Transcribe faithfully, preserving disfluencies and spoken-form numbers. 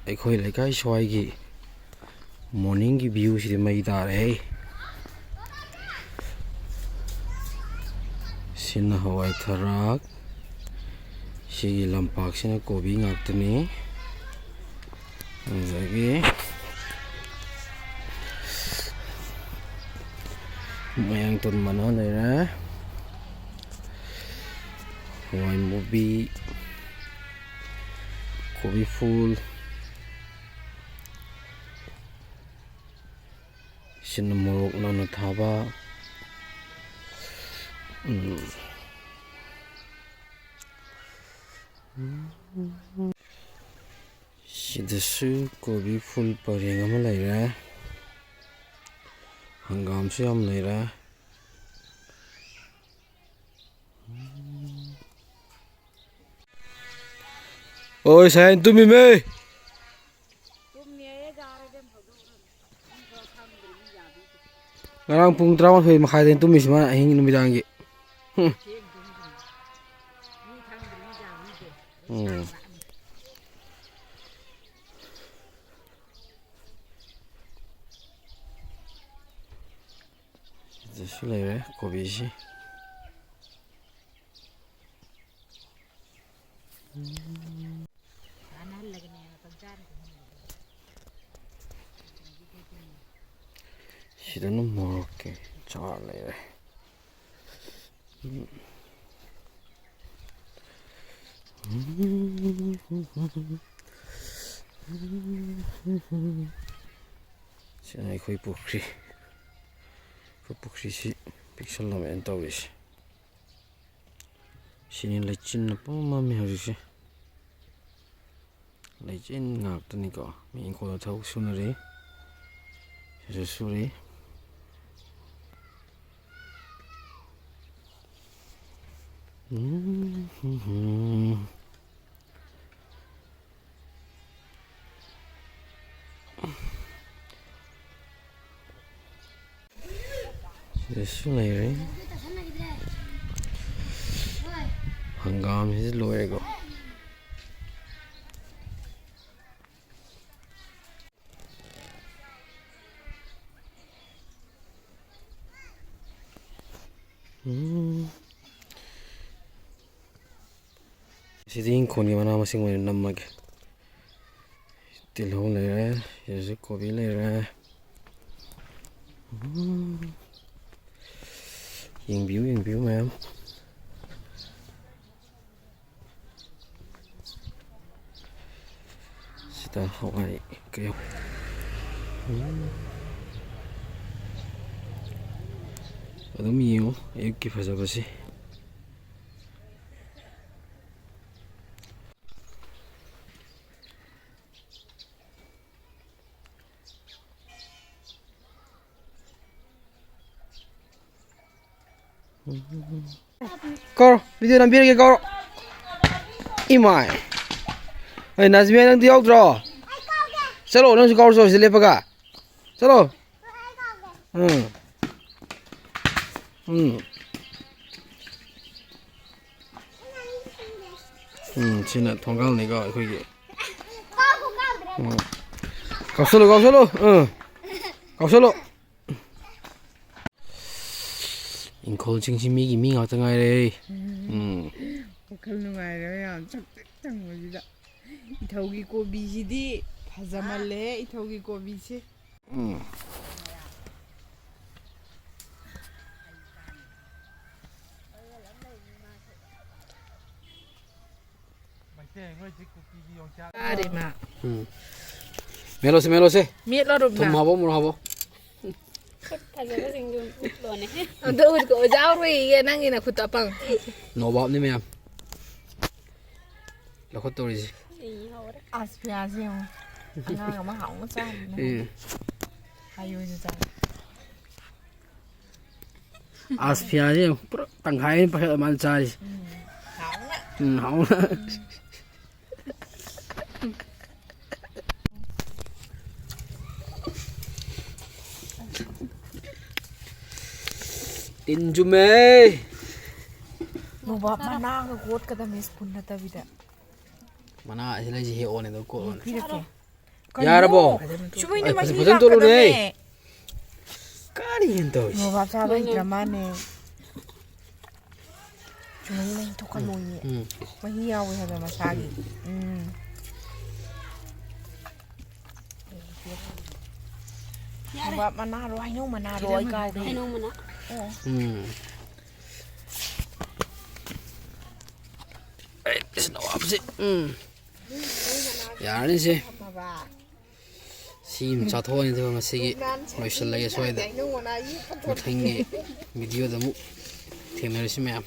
ꯑꯩꯈꯣꯏ ꯂꯩꯀꯥꯏ ꯁ꯭ꯋꯥꯏꯒꯤ morningꯒꯤ viewꯁꯤꯗꯤ ꯃꯩ ꯇꯥꯔꯦꯍꯦ꯫ ꯁꯤꯅ ꯍꯋꯥꯏ ꯊꯔꯥꯛ, ꯁꯤꯒꯤ ꯂꯝꯄꯥꯛꯁꯤꯅ ꯀꯣꯕꯤ ꯉꯥꯛꯇꯅꯤ꯫ ꯑꯗꯒꯤ ꯃꯌꯥꯡꯇꯣꯟ ꯃꯅꯥ ꯂꯩꯔꯦ, ꯍꯋꯥꯏ ꯃꯨꯕꯤ, ꯀꯣꯕꯤ ꯐꯨꯜ, ꯁꯤꯅ ꯃꯣꯔꯣꯛ ꯅꯧꯅ ꯊꯥꯕ꯫ ꯎꯝ꯫ ꯁꯤꯗꯁꯨ ꯀꯣꯕꯤ ꯐꯨꯜ ꯄꯔꯦꯡ ꯑꯃ ꯂꯩꯔꯦ꯫ ꯍꯪꯒꯥꯝꯁꯨ ꯌꯥꯝ ꯂꯩꯔꯦ꯫ ꯑꯣꯏ, ꯁꯥꯏꯟ ꯇꯨꯝꯃꯤꯃꯦ꯫ ꯉꯔꯥꯡ ꯄꯨꯡ ꯇꯔꯥꯃꯥꯊꯣꯏ ꯃꯈꯥꯏꯗꯅꯤ ꯇꯨꯝꯃꯤꯁꯤ, ꯃꯥ ꯑꯍꯤꯡ ꯅꯨꯃꯤꯗꯥꯡꯒꯤ꯫ ꯍꯨꯝ꯫ ꯎꯝ꯫ ꯁꯤꯗꯁꯨ ꯂꯩꯔꯦ ꯀꯣꯕꯤꯁꯤ꯫ ꯁꯤꯗꯅ ꯃꯣꯔꯣꯛꯀꯤ ꯆꯥꯔ ꯂꯩꯔꯦ꯫ ꯁꯤꯅ ꯑꯩꯈꯣꯏ ꯄꯨꯈ꯭ꯔꯤ꯫ ꯑꯩꯈꯣꯏ ꯄꯨꯈ꯭ꯔꯤꯁꯤ ꯄꯤꯛꯁꯜꯂꯝꯃꯦꯅ ꯇꯧꯔꯤꯁꯦ꯫ ꯁꯤꯅꯤ ꯂꯩꯆꯤꯟꯅ ꯄꯨꯝꯃꯝꯃꯤ ꯍꯧꯖꯤꯛꯁꯦ꯫ ꯂꯩꯆꯤꯟ ꯉꯥꯛꯇꯅꯤꯀꯣ꯫ ꯃꯤ ꯏꯪꯈꯣꯜꯗ ꯊꯕꯛ ꯁꯨꯅꯔꯤ꯫ ꯁꯤꯁꯨ ꯁꯨꯔꯤ꯫ ꯁꯤꯗꯁꯨ ꯂꯩꯔꯦ꯫ ꯍꯪꯒꯥꯝꯁꯤꯁꯨ ꯂꯣꯏꯔꯦꯀꯣ꯫ ꯁꯤꯗꯤ ꯏꯪꯈꯣꯜꯒꯤ ꯃꯅꯥ ꯃꯁꯤꯡ ꯑꯣꯏꯅ ꯅꯝꯃꯒꯦ꯫ ꯇꯤꯜꯍꯧ ꯂꯩꯔꯦ, ꯍꯧꯖꯤꯛ ꯀꯣꯕꯤ ꯂꯩꯔꯦ꯫ ꯎꯝ꯫ ꯌꯦꯡꯕꯤꯌꯨ, ꯌꯦꯡꯕꯤꯌꯨ ꯃꯌꯥꯝ꯫ ꯁꯤꯗ ꯍꯋꯥꯏ ꯀꯩ-, ꯎꯝ꯫ ꯑꯗꯨꯝ ꯌꯦꯡꯉꯨ ꯑꯌꯨꯛꯀꯤ ꯐꯖꯕꯁꯤ꯫ ꯀꯧꯔꯣ, video ꯅꯝꯕꯤꯔꯒꯦ, ꯀꯧꯔꯣ꯫ ꯏꯃꯥꯏ꯫ ꯑꯩ ꯅꯥꯖꯃꯤꯌꯥ, ꯅꯪꯗꯤ ꯌꯥꯎꯗ꯭ꯔꯣ? ꯆꯠꯂꯣ, ꯅꯪꯁꯨ ꯀꯧꯔꯨ ꯆꯣ, ꯁꯤꯗ ꯂꯦꯞꯄꯒ꯫ ꯆꯠꯂꯣ꯫ ꯎꯝ꯫ ꯎꯝ꯫ ꯎꯝ, ꯁꯤꯅ ꯊꯣꯡꯒꯥꯜꯅꯤꯀꯣ ꯑꯩꯈꯣꯏꯒꯤ꯫ ꯎꯝ꯫ ꯀꯥꯎꯁꯜꯂꯨ, ꯀꯥꯎꯁꯜꯂꯨ꯫ ꯎꯝ꯫ ꯀꯥꯎꯁꯜꯂꯨ꯫ ꯏꯪꯈꯣꯜꯁꯤꯡꯁꯤ ꯃꯤꯒꯤ ꯃꯤ ꯉꯥꯛꯇ ꯉꯥꯏꯔꯦ꯫ ꯎꯝ꯫ ꯋꯥꯈꯜ ꯅꯨꯡꯉꯥꯏꯔꯦ ꯃꯌꯥꯝ ꯆꯪ ꯆꯪ ꯆꯪꯕꯁꯤꯗ꯫ ꯏꯊꯧꯒꯤ ꯀꯣꯕꯤꯁꯤꯗꯤ ꯐꯖꯃꯜꯂꯦ, ꯏꯊꯧꯒꯤ ꯀꯣꯕꯤꯁꯦ꯫ ꯎꯝ꯫ ꯆꯥꯔꯦ ꯃꯥ꯫ ꯎꯝ꯫ ꯃꯦꯠꯂꯣꯁꯦ, ꯃꯦꯠꯂꯣꯁꯦ꯫ ꯃꯦꯠꯂꯣ, ꯔꯨꯕꯤꯅꯥ꯫ ꯊꯨꯝ ꯍꯥꯞꯄꯣ, ꯃꯣꯔꯣꯛ ꯍꯥꯞꯄꯣ꯫ ꯈꯨꯠ ꯐꯖꯕꯁꯤꯡꯗꯨ ꯎꯠꯂꯣꯅꯦ꯫ ꯑꯝꯇ ꯎꯠꯀꯣ, ꯑꯣꯖꯥ ꯎꯔꯣꯏꯌꯦ ꯅꯪꯒꯤ ꯅꯈꯨꯠꯇꯣ ꯑꯄꯪ꯫ ꯅꯣꯕꯥꯞꯅꯤ ꯃꯌꯥꯝ꯫ ꯂꯧꯈꯠꯇꯧꯔꯤꯁꯤ꯫ ꯑꯩ ꯍꯧꯔꯦ꯫ ꯑꯁ, ꯄꯤꯌꯥꯁ ꯌꯦꯡꯉꯣ꯫ ꯑꯉꯥꯡ ꯑꯃ ꯍꯥꯎꯅ ꯆꯥꯔꯤꯅꯦ꯫ ꯎꯝ꯫ ꯍꯥꯏꯌꯨꯁꯨ ꯆꯥꯔꯦ꯫ ꯑꯁ, ꯄꯤꯌꯥꯁ ꯌꯦꯡꯉꯣ꯫ ꯄꯨꯔꯥ ꯇꯪꯈꯥꯏ ꯑꯃ ꯄꯥꯏꯈꯠꯂ ꯃꯥꯅ ꯆꯥꯔꯤꯁꯦ꯫ ꯎꯝ, ꯍꯥꯎꯅ꯫ ꯎꯝ, ꯍꯥꯎꯅ꯫ ꯇꯤꯟ ꯆꯨꯝꯃꯦ꯫ ꯅꯣꯕꯥꯞ ꯃꯅꯥꯒ ꯀꯣꯠꯀꯗꯕꯅꯤ, ꯁ꯭ꯄꯨꯟ ꯅꯠꯇꯕꯤꯗ꯫ ꯃꯅꯥ ꯑꯁꯤ ꯂꯩꯁꯤ ꯍꯦꯛꯑꯣꯅꯦ, ꯑꯗꯨꯒ ꯀꯣꯠꯂꯣꯅꯦ꯫ ꯄꯤꯔꯛꯀꯦ꯫ ꯌꯥꯔꯕꯣ? ꯀꯩꯅꯣ? ꯁꯨꯃꯥꯏꯅ ꯑꯦ, ꯐꯖ-, ꯃꯍꯤ ꯐꯖꯅ ꯇꯣꯠꯂꯨꯅꯦ꯫ ꯂꯥꯛꯀꯗꯕꯅꯦ꯫ ꯀꯔꯤꯅꯣ ꯇꯧꯔꯤꯁꯤ? ꯅꯣꯕꯥꯞ ꯆꯥꯕ ꯍꯩꯇ꯭ꯔ ꯃꯥꯅꯦ꯫ ꯃꯍꯤ ꯃꯍꯤ ꯊꯣꯛꯍꯜꯂꯣꯏꯌꯦ꯫ ꯎꯝ꯫ ꯃꯍꯤ ꯌꯥꯎꯋꯦ ꯍꯥꯏꯕ ꯃꯁꯥꯒꯤ꯫ ꯎꯝ꯫ ꯃꯅꯥꯔꯣ, ꯍꯩꯅꯧ ꯃꯅꯥꯔꯣ? ꯑꯩ ꯀꯥꯎꯈ꯭ꯔꯦ꯫ ꯍꯩꯅꯧ ꯃꯅꯥ꯫ ꯑꯣ꯫ ꯎꯝ꯫ ꯑꯩ ꯁꯤꯅ ꯋꯥꯕꯁꯤ꯫ ꯎꯝ꯫ ꯌꯥꯔꯅꯤꯁꯦ꯫ ꯁꯤ ꯑꯃ ꯆꯥꯊꯣꯛꯑꯅꯤ, ꯑꯗꯨꯒ ꯉꯁꯤꯒꯤ ꯂꯣꯏꯁꯤꯜꯂꯒꯦ ꯁ꯭ꯋꯥꯏꯗ꯫ ꯃꯊꯪꯒꯤ video-ꯗ ꯑꯃꯨꯛ ꯊꯦꯡꯅꯔꯁꯤ ꯃꯌꯥꯝ꯫